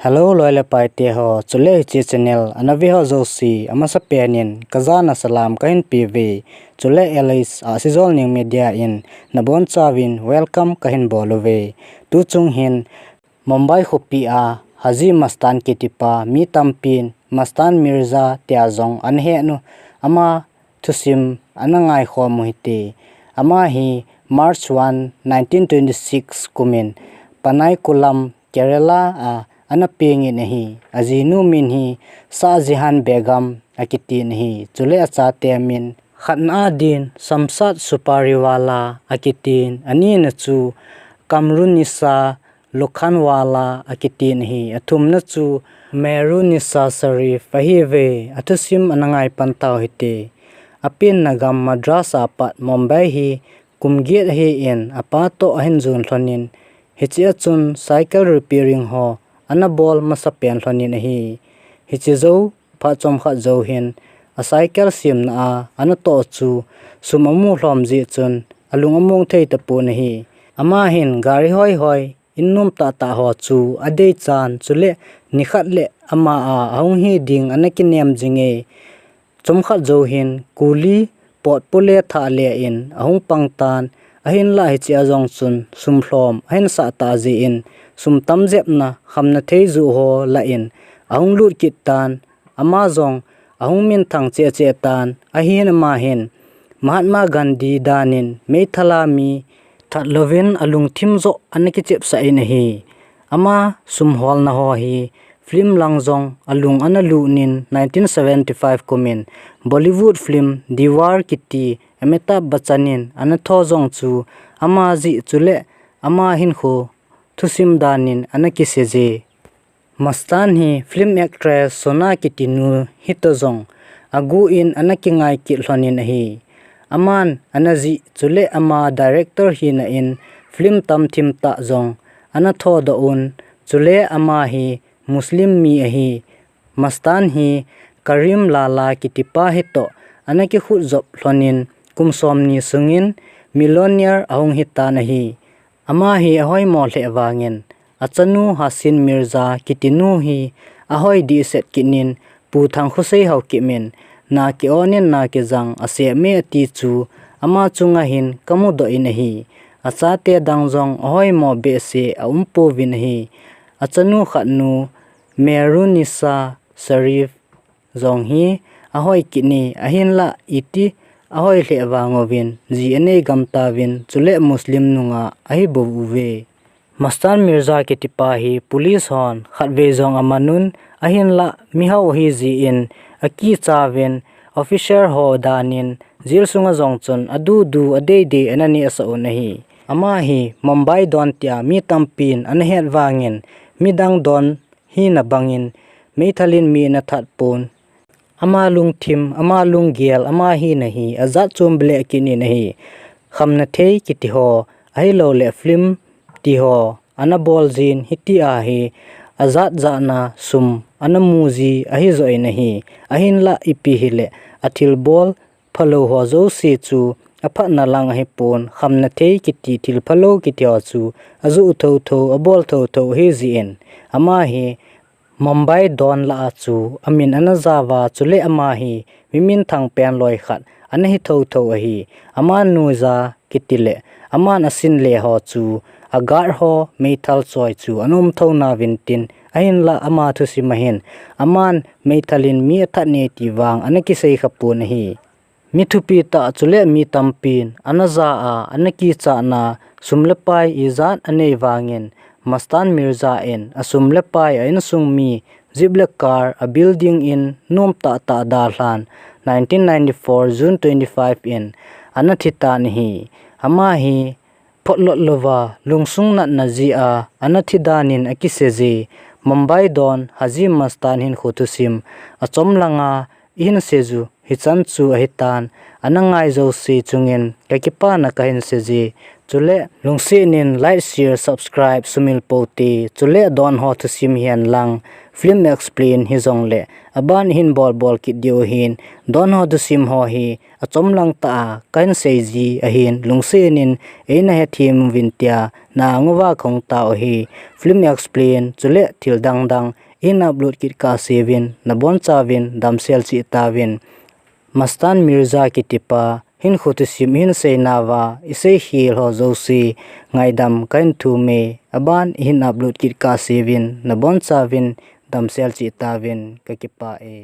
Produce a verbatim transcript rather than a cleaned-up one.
Hello, loi le pai te ho, chule hiche channel ana ve ho jouse, amasa pen in kajana salam kahin pe uve. Chule Alice a Sijolneng Media in nabon chauvin welcome kahin bol uve. Tuchung hin Mumbai khopi a Haji Mastan kitipa mi tampin Mastan Mirza tia jong ana henu, ama thusim ana ngaikhom u hite. Ama hi March one, nineteen twenty-six kumin Pannayarkulam, Kerala a ana pengin ahi. Ajinu min hi Shah Jahan Begum akitin ahi. Chule achate min khatna a din Shamshad Supariwala akitin, anina chu Kamrunnisa Lokhandwala akitin ahi. Athumna chu Mehrunisa Sharif ahiuve. Athusim ana ngai pan tau hite. Apenna gam Madras a pat Mumbai hi kum get ahin, apa toh ahin jon lhonin, hiche a chun cycle repairing ho ana bol masa pen lhonin ahi. Hiche jou phat chomkhat jou hin a cycle semna a ana toh chu sum amu lhom jeh chun alung among thei tapon ahi. Ama hin gari hoi hoi, in nom tah tah ho chu adei chan, chule nikhat le ama a ahung hi ding ana kinem jinge. Chomkhat jou hin kuli pot pule thah le in ahung pang tan, ahinlah hiche a jong chun sum lhom ahin sah tah jeh in sum tam jepna khamna thei joh ho lah in ahung lut kit tan, ama jong ahung minthang cheh cheh tan, ahin ama hin Mahatma Gandhi danin meithal a mi that louvin alungthim joh ana kichepsah in ahi. Ama sum holna ho hi film lang jong alung ana lut in nineteen seventy-five kumin Bollywood film Deewar kiti Amitabh Bachchan in ana tho jong chu ama jeh chule ama hinkho thusim danin ana kiseije. Mastan hi film actress Sona kiti nu hitoh jong agu in ana kingai kit lhonin ahi. Aman ana jih chule ama director hina in film tamthim tah jong ana thodoh un, chule ama hi Muslim mi ahi. Mastan hi Karim Lala kitipa hitoh ana kikhut jop lhonin kum somni sungin millionaire ahung hitan ahi. Ama hi ahoimo lheh vangin achanu Hasin Mirza kitinu hi ahoi dehset kit in Pu Thangkhosei Haokip in na ki-on in na kijang asem e ati chu ama chunga hin kamudoh in ahi. Achate dang jong ahoimo behseh aumpouvin ahi. Achanu khatnu Mehrunisa Sharif jong hi ahoi kit e, ahinlah iti ahoi lheh vang uvin ji anei gam tauvin, chule Muslim nungah ahi bouve. Mastan Mirza kitipa hi police hon khatvei jong aman un, ahinlah mihao ahi jeh in akichauvin, officer ho danin jail sunga jong chun adudu adeidei ana nehsah un ahi. Ama hi Mumbai don tia mi tampin ana het vangin midang don hina bangin meithal in mi ana that pon. Ama lungthim, ama lunggel, ama hina hi ajat chom beh lheh kit in ahi. Khamna thei kiti ho, ahilouleh film ti ho ana bol jin, hitia hi ajat jatna sum ana mu ji ahi joh in ahi. Ahinlah ipi hileh athilbol phalou ho jouse chu aphatna lang ahipon, khamna thei kiti thil phalou kiti ho chu ajoh thotho, abol thotho ahi jeh in, ama hi Mumbai don lah a chu amin ana jao a, chule ama hi mi minthang pen loi khat ana hi thotho ahi. Ama nuija kiti le aman asin le ho chu a guard ho meithal choi chu ana um tho nauvin tin, ahinlah ama thusim a hin aman meithal in mi athat e ti vang ana kisei kha pon ahi. Mi thupi tah chule mi tampin ana ja a, ana kichatna sum le pai ijat anei vangin, Mastan Mirza in asum le pai, a insung mi, jeep le car, a building in nom tah tah dalhan nineteen ninety-four June twenty-five in ana thi tan ahi. Ama hi photlot louva lungsung natna jeh a ana thi danin akiseije. Mumbai don Haji Mastan hinkho thusim achom langa ihin seiju hichan chu ahitan, ana ngai jouse chungin kakipana kahin seije. Chule lungset in like, share, subscribe sumil pou te. Chule don ho thusim hihen lang, film explain hijongle aban ihin bol bol kit diu ahin. Don ho thusim ho hi achom lang tah a kahin sei ji ahin, lungset in eina hethem uvin tia na ngou va kahung tao ahi. Film explain chule thil dang dang ihin upload kit kah seuvin, nabonchauvin damsel cheh tauvin. Mastan Mirza kitipa hinkho thusim ihin seinauva isei khel ho jouse ngaidam kahin thum e, aban ihin upload kit kah seuvin, nabonchauvin damsel cheh tauvin, kakipah e.